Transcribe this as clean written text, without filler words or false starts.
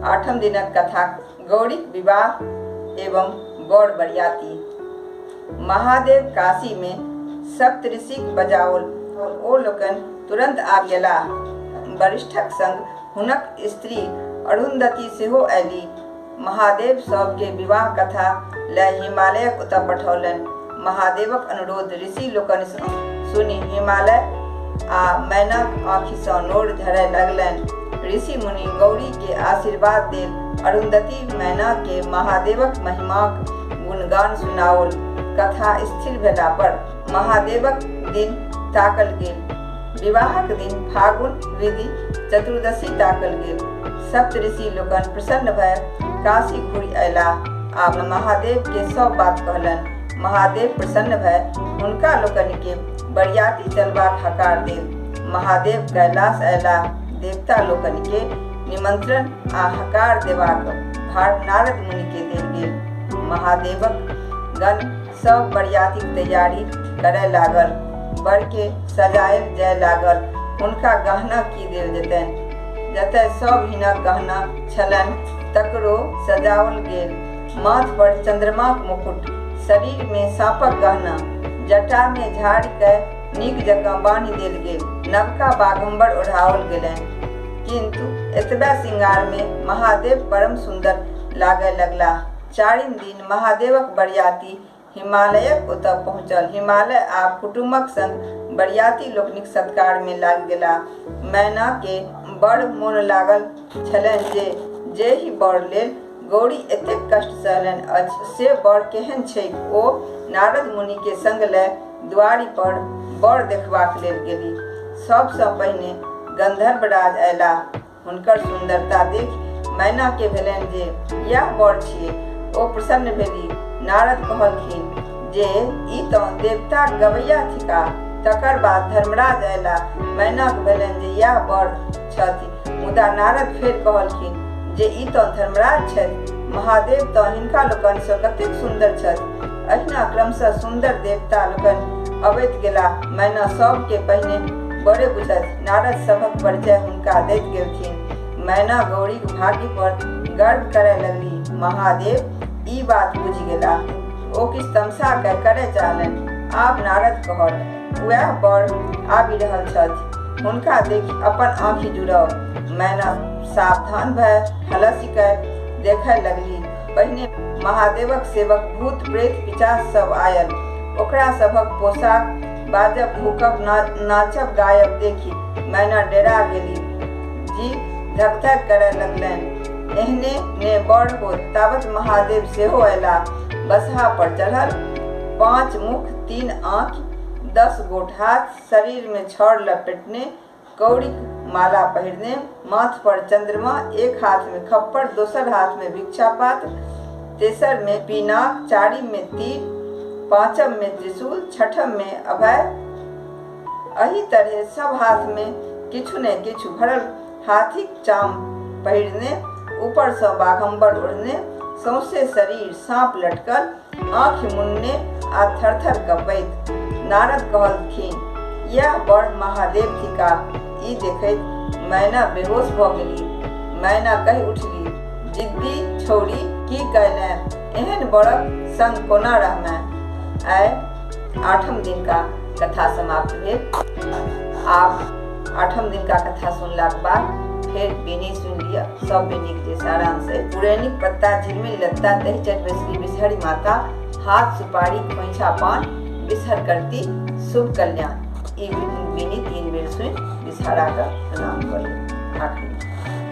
आठम दिनक कथा गौरीक विवाह एवं बर बरियाती। महादेव काशी मे सप्तऋषिक बजाओल। ओ लोकनि तुरंत आबि गेलाह। वरिष्ठक संग हुनक स्त्री अरुन्धती सेहो अयली। महादेव सब के विवाह कथा लय हिमालयक ओतय पठौलनि। महादेवक अनुरोध ऋषि लोकनि सँ सुनि हिमालय आ मैनाक आँखि सँ नोर झरय लगलनि। ऋषि मुनि गौरी के आशीर्वाद देल। अरुन्धती मैना के महादेवक महिमाक गुणगान सुनाओल। कथा स्थिर भेला पर महादेवक दिन ताकल गेल। विवाहक दिन फागुन विधि चतुर्दशी ताकल गेल। सप्तऋषि लोकनि प्रसन्न भए काशी घुरि अयलाह आ महादेव के सब बात कहलनि। महादेव प्रसन्न भए हुनका लोकनि के बरियाती चलबाक हकार देल। महादेव कैलाश अयलाह। देवता लोकनि के निमंत्रण आ हकार देबाक भार नारद मुनि के देल गेल। महादेवक गण सब बरियातीक तैयारी करय लागल। वर के सजायल जाय लागल। हुनका गहना की देल जेतनि? जतय सब हिनक गहना छलनि तकरो सजाओल गेल। माथ पर चंद्रमाक मुकुट, शरीर मे साँपक गहना, जटा मे झाड़ि कए नीक जकाँ बान्हि देल गेल। नवका बाघम्बर ओढ़ाओल गेलनि। किन्तु एतबे श्रृंगार मे महादेव परम सुन्दर लागय लगलाह। चारिम दिन महादेवक बरियाती हिमालयक ओतय पहुँचल। हिमालय आब कुटुम्बक संग बरियाती लोकनिक सत्कार मे लागि गेलाह। मैना के बड़ मोन लागल छलनि जे जेहि वर लेल गौरी एतेक कष्ट सहलनि अछि से वर केहन छैक। ओ नारद मुनि के संग लय द्वारि पर वर देखबाक लेल गेली। सब सँ पहिने गंधर्वराज अयलाह। हुनकर सुन्दरता देखि मैना के भेलनि जे यैह वर छियै। ओ प्रसन्न भेली। नारद कहलखिन जे ई तँ देवताक गवैया थिकाह। तकर बाद धर्मराज अयलाह। मैनाक भेलनि जे यैह वर छथि। मुदा नारद फेर कहलखिन जे ई तँ धर्मराज छथि। महादेव तँ हिनका लोकनि सँ कतेक सुन्दर छथि। एहिना क्रमशः सुन्दर देवता लोकनि अबैत गेलाह। मैना सब केँ पहिने वरे बुझथि। नारद सभक परिचय हुनका दैत गेलथिन। मैना गौरीक भाग्य पर गर्व करय लगलीह। महादेव ई बात बुझि गेलाह। ओ किछु तमसा कए करय चाहलनि। आब नारद कहल, वैह वर आबि रहल छथि। हुनका देखि अपन आँखि जुड़ाउ। मैना सावधान भए हलसि कए देखय लगलीह। पहिने महादेवक सेवक भूत प्रेत पिचास सब आयल। ओकरा सभक पोशाक, बाजब भूकब, नाचब गायब देखि मैना डेरा गेली। जी धक-धक करय लगलनि। एहने ने बड़ होत ताबत महादेव सेहो अयलाह। बसहा पर चढ़ल। 5 मुख, 3 आँखि, 10 गोट हाथ, शरीर मे छड़ लपेटने, कौड़ीक माला पहिरने, माथ पर चंद्रमा, एक हाथ में खप्पर, दोसर हाथ में भिक्षा पात्र, तेसर में पिनाक, चारिम में तीर, पांचम में त्रिशूल, छठम में अभय। एहि तरहे सब हाथ में किछु ने किछु भरल हाथीक चाम पहिरने, ऊपर सँ बाघम्बर ओढ़ने, सौंसे शरीर साँप लटकल, आँखि मुनने आ थरथर कँपैत। नारद कहलखिन, यैह वर महादेव थिकाह। ई देखैत मैना बेहोश भऽ गेली। मैना कहि उठली, जिद्दी छौड़ी की कयलें? एहन वरक संग कोना रहमें? आइ आठम दिनका कथा समाप्त भेल। आब आठम दिनका कथा सुनलाक बाद फेर बेनी सुनि लिअ। सब बेनीक जे सारांश अइ, पुरैनिक पत्ता झिलमिल लत्ता, दही चट बैसली बिसहरि माता, हाथ सुपारी खोइछा पान, बिसहर करती शुभ कल्याण। ई बेनी 3 बेर सुनि बिसहरा के प्रणाम कऽ लेब। आखिरी